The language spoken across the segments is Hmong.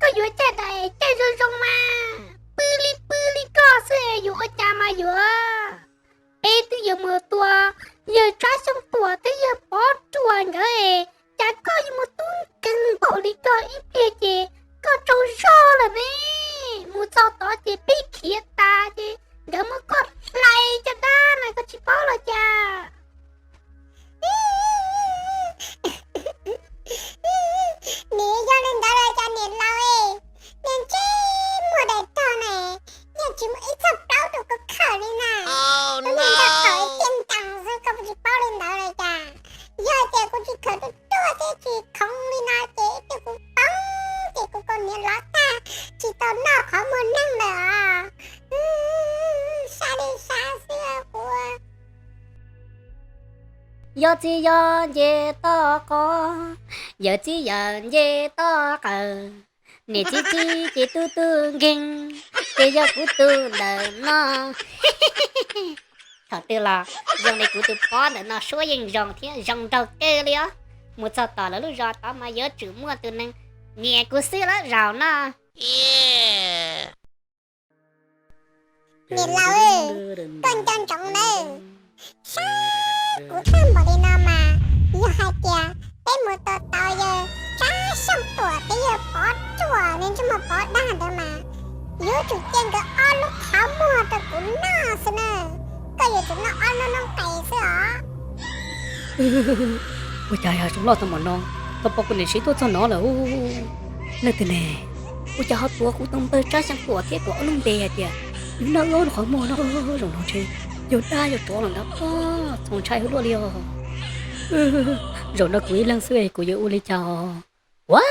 koj yuav caij dais caij zoo zoo mas pw li pw li koj xwb yuav ua cas mas yuav. Peb twb yuav mus tua yawg Tsab Xyooj Tuam twb yawg Pov Ruam nkawd, cas koj yuav mus tub nkeeg npaum li koj ib pliag ces koj tsaug zog lawm ne. Mus txog tod ces peb khiav tas ces nkawd muab koj hlais caj dab na koj tsis paub los cas? Nws yog li ntawd los cas niam laus, niag ntsej muag daim rog na, yeej tsis muaj ib txoj plaub rau koj khawm li na. Tus niag nraug qaum tiaj ntees xwb koj tsis paub li ntawd los cas? Yog tias kuv tsis khawm ruaj ruaj thiab tsis khoov li no ces ib pliag kuv poob ces kuv kaus hniav lov tag tsis tau noj qhov muag neeg lawm os. Sab li sab xwb kuv. Yog txiv yog nce toj qos, yawm txiv yawm nce toj qawm, niam txiv txiv ces tub tub nkeeg, ces yog kuv tus ntawm no. Thaum twg los zoo li kuv tus pob ntawm no suab yeej zoo thiab zoo nraug kawg li os. Mus txog tom lawv lub zos tod mas yuav tsum muaj tus neeg nyiam kuv xwb lawm zaum no. Niam laus, koj nco ntsoov nawb, sab kuv tag npaum li no mas yog hais tias peb mus tua tau yawg Tsab Xyooj Tuam thiab yawg Pov Ruam nws ntsej muag pov dag ntawd mas yuav tsum cia nkawd ob lub qhov muag rau kuv noj xwb na. Koj yuav tsum noj ob lub noob qes xwb os. Ua cas yog zoo loj tau npaum no, tau pom kuv niam siv tuaj txog no lawm. Leej twg ne? Ua cas ho tuav kuv tus npawg Tsab Xyooj Tuam thiab kuv ob lub npe hais tias yus noj ob lub qhov muag no? Zaum no ntshe yog dab yog tsov los ntawd, txaus ntshai hwv luaj li os. Zaum no kuv ib leeg xwb kuv yuav ua li cas? Ua,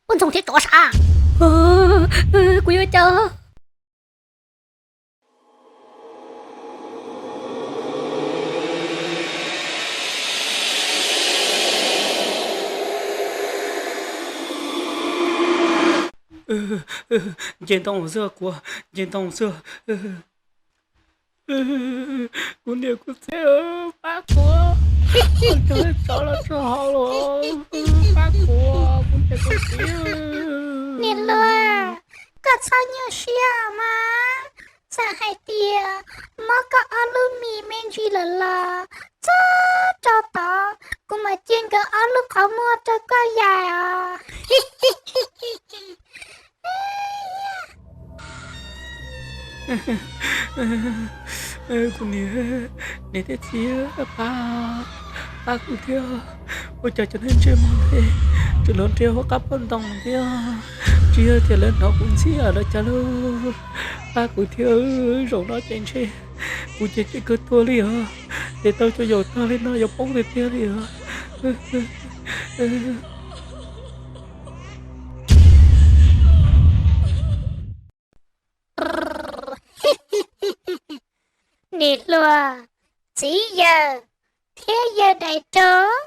poj ntxoog thiab tsov sav, kuv yuav cas? Nce ntoo xwb kuv, nce ntoo xwb. Kuv niam kuv txiv, pab kuv, tsov los tso hau los, pab kuv, kuv niam kuv txiv. Niam laus, koj txhob nyuaj siab mas, txawm hais tias mob koj ob lub mis me ntsis lawm los txhob rau tod, kuv mam cia nkawd ob lub qhov muag rau koj yaim os. Kuv niam, niam thiab txiv, pab, pab kuv thiab. Ua cas cov neeg ntsej muag ntawd tseem los nrhiav hauv qab pob ntoo thiab, tsis yog tias lawv hnov kuv ntxhiab los cas lauj. Pab kuv thiab, zaum no ces ntshe kuv ces tsis kawg tuag li os, ces tau cov yaum tag li no yuav poob tiag tiag li os. Niam hluas, txiv yawg thiab yawg dais rog,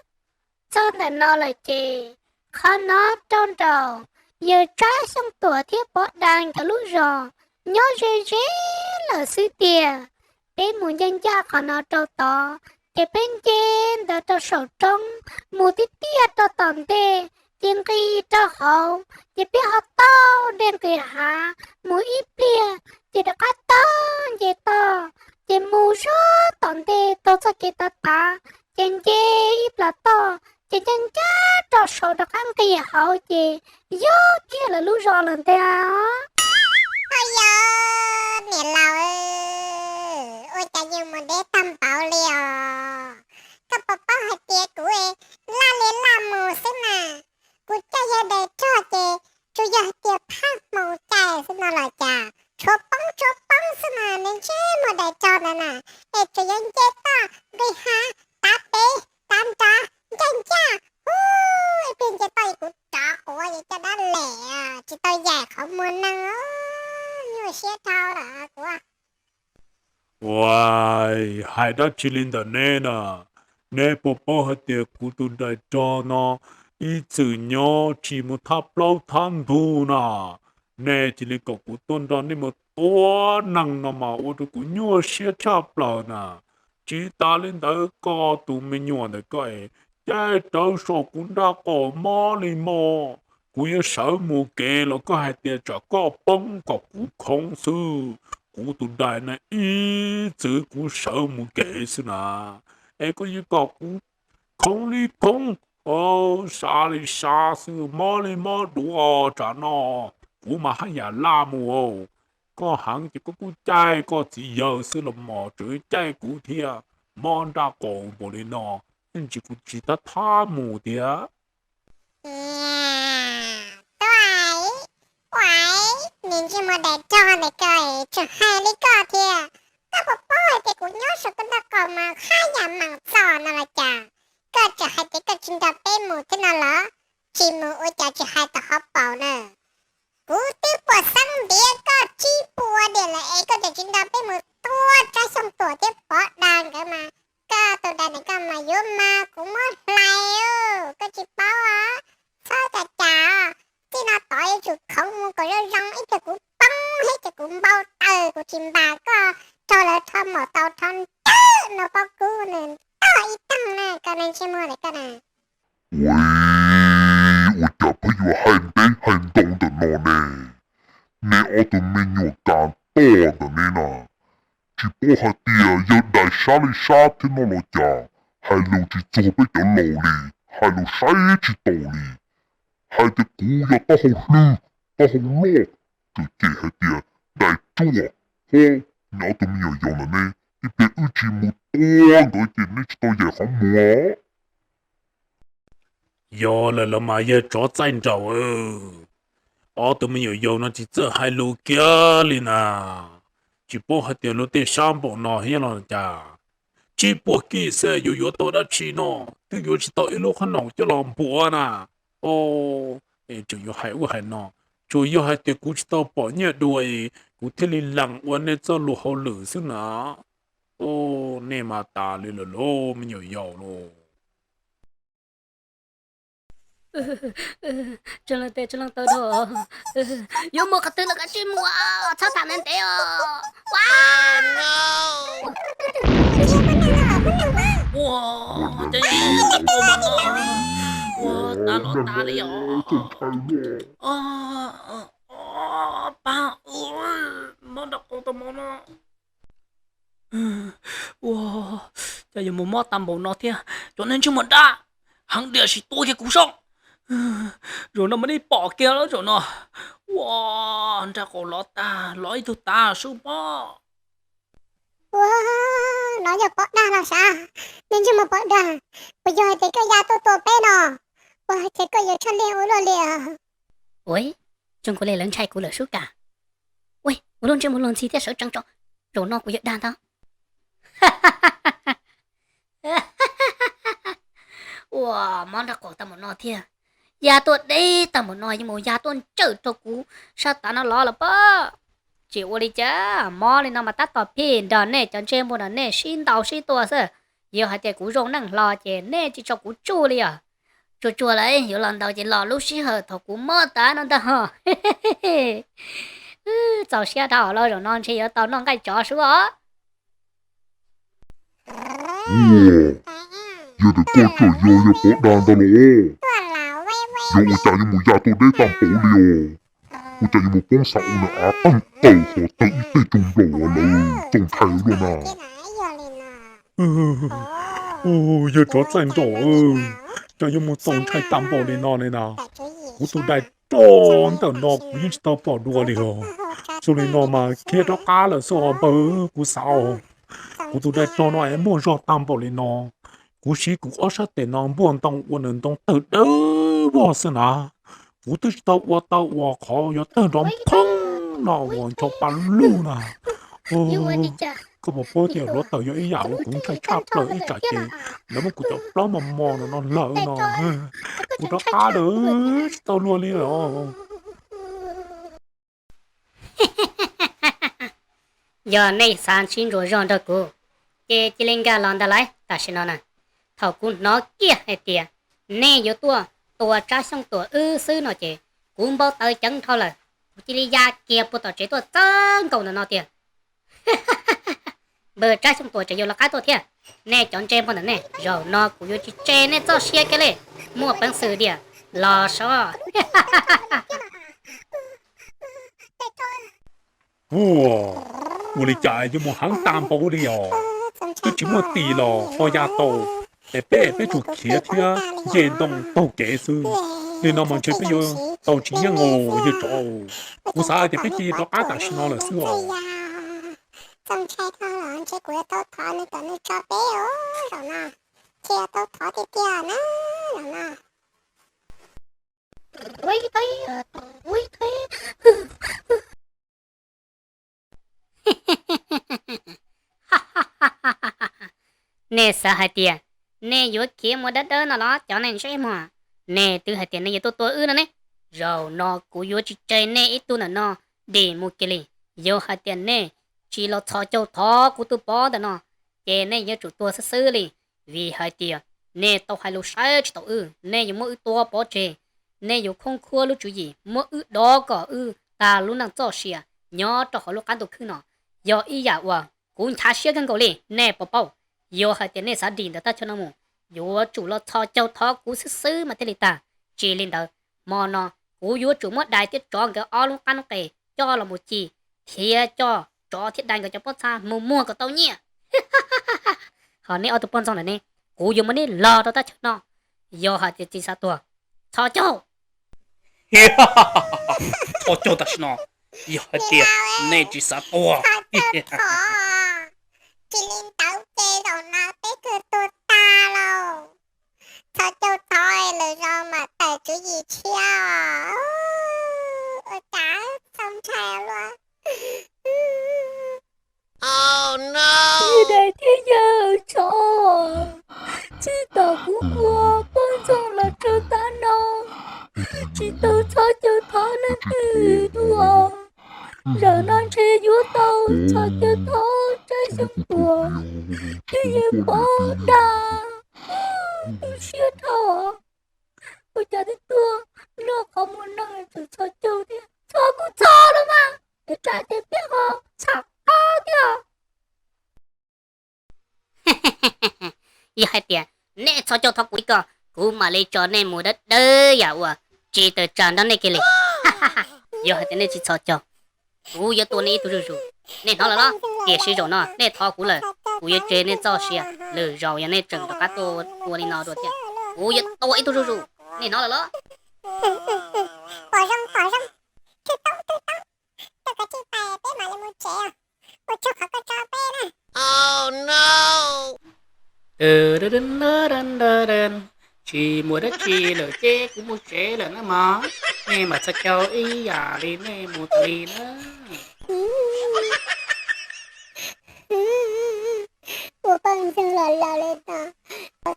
txog ntawm no lawm ces qhov no rau nraum yawg Tsab Xyooj Tuam thiab Pov Dais nkawd lub zos nyob ze ze lawm xwb tiag. Peb mus ncaj ncaj qhov no rau tod, ces peb nce ntawd rau saum roob, mus tib tiaj rau tom ntej, ces nqis rau hauv, ces peb ho taug dej nqis hav mus ib pliag, ces rov qab taug nce toj, ces mus zog tom ntej taug txoj kev tav tav, ces nce ib plas toj, ces ncaj ncaj rau saum rov qab nqis hauv ces yog kiag lawv lub zos lawm ntag. Ho yog niam laus, ua cas yus mus deb tag npaum li os? Koj puas paub hais tias kuv laj li laj mus xwb mas, kuv coj yawg dais rog ces tsuas yog hais tias phaj hmoov cai xwb no los cas, tshuav poob tshuav poob xwb mas nws ntsej muag dais rog ntawd na, es tsuas yog nce toj nqis hav, tav pem tav nrad, ncaj ncaj, hu, ib pliag nce toj es kuv rov quav es caj dab lem, tsis tau yaim qhov muag neeg, nyuaj siab dhau lawm kuv. Ua, hais dab tsi li ntawm neb na? Neb puas paub hais tias kuv tus dais rog no ib txwm nyob tsis mus thab plaub thab ntug na? Neb cia li kom kuv tuaj nrog neb mus tua neeg no mas ua rau kuv nyuaj siab tshaj plaws na. Tsis tas li ntawd koj tus me nyuam ntawm koj es caij rawv saum kuv nraub qaum mob li mog. Kuv yuav sawv mus kev los koj hais tias tsam koj poob kom kuv khoov xwb. Kuv tus dais na ib txwm kuv sawv mus kev xwb na, es koj yuav kom kuv khoov li khoov, sab li sab xwb, mob li mob duav tsam no. Kuv mas haj yam laj mus. Koj heev ces koj kuj caij koj txiv yawg xwb los mas tseem caij kuv thiab. Mob nraj qaum npaum li no, ntsis kuv tsis thab thab mus tiag. Tuaj, ua, niag ntsej muag dais rog ntawm koj, tseem hais li koj thiab. Koj puas paub hais tias kuv nyob saum koj nraj qaum mas haj yam meem txom no los cas? Koj tseem hais tias koj tsis nrog peb mus thiab no los? Tsis mus ua cas tsis hais tom hauv paus na. Kuv twb puas xeeb ntiav koj tsib puas diam lawm es koj tseem tsis nrog peb mus tua Tsab Xyooj Tuam thiab Pov Dag nkawd mas, koj tus dais ntawm koj mas yuav mas kuv muab hlais. Koj tsis paub, txhob cas cas, txij no tod yuav tsum khoov mus kom zoo zoo ib pliag kuv poob thiab ces kuv npau taws kuv tsis npam koj rho lawv rho maum tau rho nrawm no pob kub nws tog ib teeg na koj niag ntsej muag ntawm koj na. Ua, ua cas pheej yuav hais ntev hais ntau ntawm no ne? Neb ob tug me nyuam kav toj ntawm neb na, tsis paub hais tias yawg dais sab li sab thiab no los cas? Hais lus tsis txuag peb cov laus li, hais lus saib tsis taus li. Hais tias kuv yog taub hau hlwb, taub hau loj, tseem cem hais tias dais ruam. Ho, neb ob tug me nyuam yaus ntawm neb, ib pliag wb tsis mus tua nkawd ces neb tsis tau yaim qhov muag. Yog lawm los mas yawg tsov txaij nraug, ob tug me nyuam yaus no tsis txawj hais lus kiag li na. Tsis paub hais tias luag tej sab npaum no thiab los cas. Tsib puas kij xwb yuav yuav tau dab tsi no, twb yuav tsis tau ib lub qhob noom coj los npuav na. Tseem yuav hais ub hais no, tsuas yog hais tias kuv tsis tau pom nyiaj dua es kuv thiaj li lees ua nej txoj lus hauj lwm xwb na. Nej mas tas li lawm lauj me nyuam yaus lauj. Tsis leej tau dhau, yuav mus qhov twg los kav tsij mus, txhob tham ntev ntev os. Ua, ua, cas yuav mus nraj qaum mas no, ua, tas los tas li os. Pab, mob nraj qaum tau mov no. Ua, cas yuav mus mob tag npaum no thiab, cov neeg ntsej muag dab, heev tiam sis tua kiag kuv soj. Zaum no mas nej pom kiag lawm zaum no. Ua, nraj qaum lov tag, lov ib tug tav sub pob. Ua, no yog Pov Dag los sav, neeg ntsej muag Pov Dag, puas yog hais tias koj ya tuaj tua peb no? Puas hais tias koj yuav tshaj lij ua luaj li? Ua, zoo nkaus li lawv ntshai kuv lawm sub kas. Ua, ua luag ntsej muag luag ntxhi thiab sawv tsees tso, zaum no kuv yuav dag ntag. Ua, mob nraj qaum tag npaum no thiab, ya tuaj deb tag npaum no yuav mus ya tuaj ntsawj rau kuv sab tav no los los pob. Tsis ua li cas, mob li no mas tab tom phij nrog nej cov ntsej muag no nej sib ntaus sib tua xwb. Yog hais tias kuv zoo neej hlo ces nej tsis tso kuv tsuj li os. Tsuag tsuag lawm yuav los ntaus ces los lub sij hawm thaum kuv mob tas no ntag ho. Txaus siab dhau los zaum no ntshe yuav tau noj nqaij tsov sub os. Yog tias koj tseem yog yawg Pov Dag ntag los, yog ua cas yuav mus ya tuaj deb tag npaum li os? Ua cas yuav mus poob xav ua nws av qeej tawm hov tawg ib teg tsuj nplaum lawv txaus ntshai luaj na. Yawg tsov txaij nraug, cas yuav mus txaus ntshai tag npaum li no li na? Kuv tus dais rog ntawm no kuv yeej tsis tau pom dua li os. Zoo li no mas khiav rov qab lawm xwb os npawg, kuv xav os. Kuv tus dais rog no es muaj zog tag npaum li no, kuv siv kuv ob sab tes no npuaj ntoo ua nws ntoo tawg dawb vog xwb na. Kuv twb tsis tau ua tau uas qhov yuav tawg nrov phoob no uas ncho pa lug na. Koj puas paub tias hluav taws yog ib yam uas kuv ntshai tshaj plaws ib tsam ces lawv muab kuv cov plaub mos mos no no lawm no, kuv rov qab lawm tsis tau luag li os. Yog nej xav sib ntsuas zog nrog kuv, ces cia li nkag los ntag lauj. Tam sim no na, thaum kuv hnov kiag hais tias nej yuav tuaj tua Tsab Xyooj Tuam wb xwb no ces kuv npau taws ceev dhau lawm. Kuv cia li ya kiag puag tom tsev tuaj txawb nkaus ntawm no tias, npawg Tsab Xyooj Tuam tseem yuav lawv qab tuaj thiab. Nej cov ntsej muag ntawm nej, zaum no kuv yuav tsis tseg nej txoj sia kiag li. Muaj peev xwm tias Los sov. Ua, ua li cas yuav mus heev tag npaum li os? Twb tsis muaj tis los ho ya tau, es peb peb tsuas khiav thiab nce ntoo taug kev xwb. Li no mas ntshe peb yuav tau tsis yeej os yawg tsov. Kuv xav hais tias peb cia li rov qab tam sim no lawm xwb os. Txaus ntshai dhau los ntshe kuv yuav tau thov nws kom nws tso peb os zaum no. Ntshe yuav tau thov tiag tiag na zaum no. Nej xav hais tias nej yuav khiav mus dawb dawb no los cov neeg ntsej muag? Nej twb hais tias nej yuav tuaj tua wb no ne. Zaum no kuv yuav tsis tseg nej ib tug ntawm no dim mus kiag li. Yog hais tias nej tsis los txhos caug thov kuv tus pob ntawm no, ces nej yuav tsum tuag xwb xwb li. Vim hais tias nej tau hais lus saib tsis taus wb, nej yuav muab wb tua pov tseg, nej yuav khoob khuab lub tswv yim muab wb dov kom wb tag lub neej txoj sia nyob rau hauv lub qab ntuj khwb no. Yog ib yam uas kuv nchav siab kawg nkaus li, nej puas paub? Yog hais tias nej xav dim ntawm thaj chaw no mus, yuav tsum los txhos caug thov kuv xwb xwb mas thiaj li tag. Tsis li ntawd, hmo no kuv yuav tsum muab dais thiab tsov nkawd ob lub qab noob qes coj los mus ci, thiab coj tsov thiab dais nkawd cov pob txha mus muag kom tau nyiaj. Ho neb ob tug poj ntxoog ntawm ne, kuv yuav muab neb los rau thaj chaw no. Yog hais tias tsis xav tuag, txhos caug. Txhos caug tam sim no, yog hais tias nej tsis xav tuag. Tsis li ntawd ces zaum no peb kawg tuag tag lauj. Txhos caug thov lwm zaus mam tawm tswv yim tshiab os. Ua cas txaus ntshai luaj. Yawg dais thiab yawg tsov, txij thaum kuv ua poj ntxoog los rau tav no, tsis tau txhos caug thov leej twg dua. Zaum no ntshe yuav tau txhos caug thov Tsab Xyooj Tuam thiab yawg Pov Daj. Tu siab dhau, ua cas twb tuag nrog qhov muag neeg tseem txhos caug thiab. Txhos kuj txhos los mas, es tsam ces peb ho txham qab thiab. Yog hais tias nej txhos caug thov kuv ib ko, kuv mam li tso nej mus dawb dawb yam uas tsis tawm tsam nrog nej kiag li. Yog hais tias nej tsis txhos caug, kuv yuav tua nej ib tug zuj zus. Nej hnov lawm los? Tiam sis zaum no nej thov kuv lawm, kuv yuav tseg nej txoj sia. Lwm zaus yog nej tseem rov qab tuaj ua li no dua thiab, kuv yuav tua ib tug zuj zus. Nej hnov lawm los? Pom zoo, pom zoo. Tsis tau, tsis tau. Tau kav tsij pais, peb mam li mus tsev. Ua tsaug qhov koj tso peb na. Tsis muaj dab tsi lawm ces kuv mus tsev lawm na mog. Nej mam txhos caug ib yam li nej mus tas li na. Ua poj ntxoog los laus li no,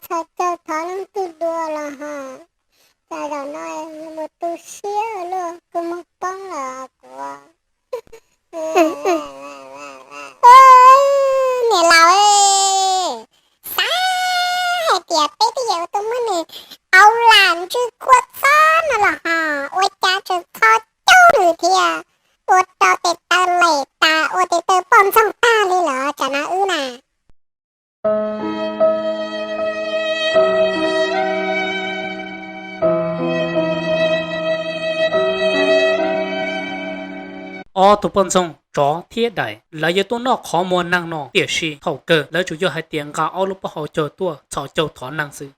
txhos caug thov leej twg dua los hos. Cas zaum no mus tu siab luaj, kua muag poob lawm kuv. Niam laus, xav hais tias peb twb yog ua tus muab nws au lam ntsw kua txob no los hos, ua cas tseem txhos caug nws thiab. Ua rau tes taw lem tas, ua tes taw poj ntxoog tag li lawm tsam no wb na. Ob tug poj ntxoog tsov thiab dais, lawv yuav tuaj noj qhov muag neeg no, tiam sis thaum kawg lawv tsuas yog hais tias nqa ob lub pob hau caug tuaj txhos caug thov neeg xwb.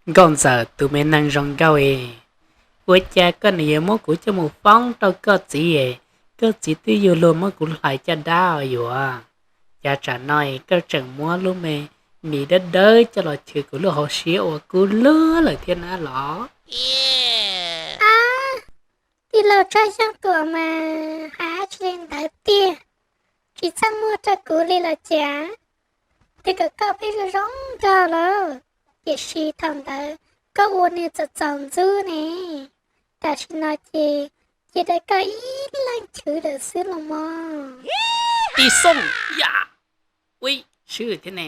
Nkauj ntxawm tus me neeg zoo nkauj e, ua cas koj nws yuav muab kuv coj mus foob rau koj txiv e? Koj txiv twb yuav luag muab kuv hlais caj dab os yuav. Cas tsam no koj tseem muab lub me mis dawb dawb coj los chwv kuv lub hauv siab uas kub lug lawm thiab na los? Tij laug Tsab Xyooj Tuam mas hais dab tsi li ntawd tiag, tsis txaj muag rau kuv li los cas? Twb kom koj pheej zoo zoo nkauj lawm, tiam sis thaum ntawd koj ua niag txaus txaus ntxub ne, tam sim no ces cia rau koj ib leeg chwv lawm xwb los mog. Tij Xyooj, ya, ui, swb thiab ne,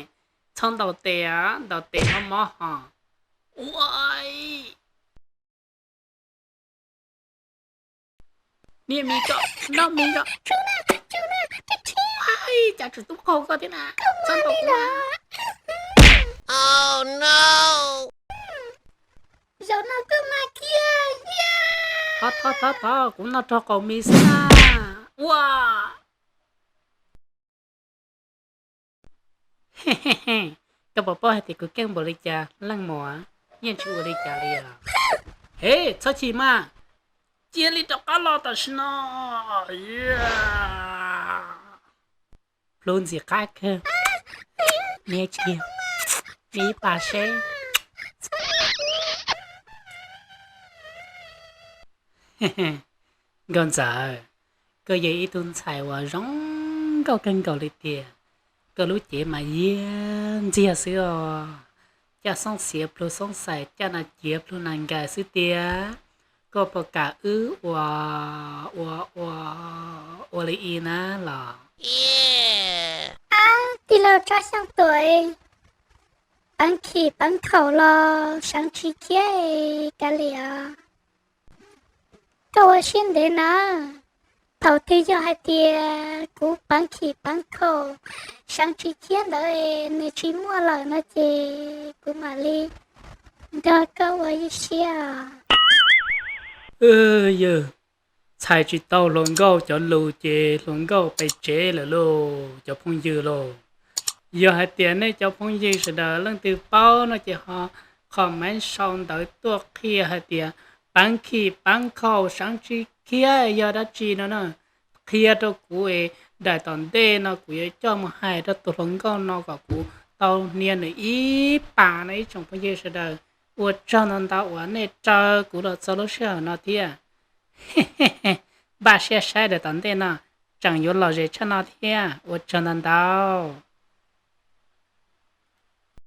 txhob ntaus tes, ntaus tes mob mob ho. Ua, niag mis ko, noj mis ko. Cas tseem tub qaug koj thiab na? Txhob ntaus kuv. Zaum no koj mag kiag. Thov thov thov, kuv noj raug qaum mis xwb na. Ua, koj puas paub hais tias kuv keej npaum li cas? Leej muam, yeej tsis ua li cas li os. He, txhob chim mas, cia li rov qab los tam sim no. Plhu ntxim qab kawg. Niam tsis, niam ib pas seb. Nkauj Ntxawm, koj yog ib tug ntxhais uas zoo nkauj kawg nkaus li tiag. Koj lub cev mas yiag ntxiag xwb os. Caj xoob xiav plhu xoob xais, caj nas ciav plhu nas nkais xwb tiag. Koj puas kam wb ua, ua, ua, ua li i na los? Ab, tij laug Tsab Xyooj Tuam, peev khim peev khaum los seev tsis khiav kav liam. Koj ua siab ntev na. Thaum twg yog hais tias kuv peev khim peev khaum seev tsis khiav ntawd nws tsis muaj lawm no ces kuv mam li nrog koj ua ib siab. Yawg, txhais tsis tau hluas nkauj cov lus ces hluas nkauj pes tsev lawm lauj cov phooj ywg lauj. Yog hais tias nej cov phooj ywg sawv daws leej twg paub no ces ho comment sau ntawv tuaj qhia hais tias peev khim peev khaum seev tsis khiav yog dab tsi no na. Qhia rau kuv es daim tom ntej no kuv yuav coj mus hais rau tus hluas nkauj no kom kuv tau hnia nws ib pas no ib tsoom phooj ywg sawv daws. Ua tsaug ntau ntau uas nej raws kuv los txog lub sij hawm no thiab. Npaj siab saib daim tom ntej no tseem yuav lom zem tshaj no thiab. Ua tsaug ntau ntau.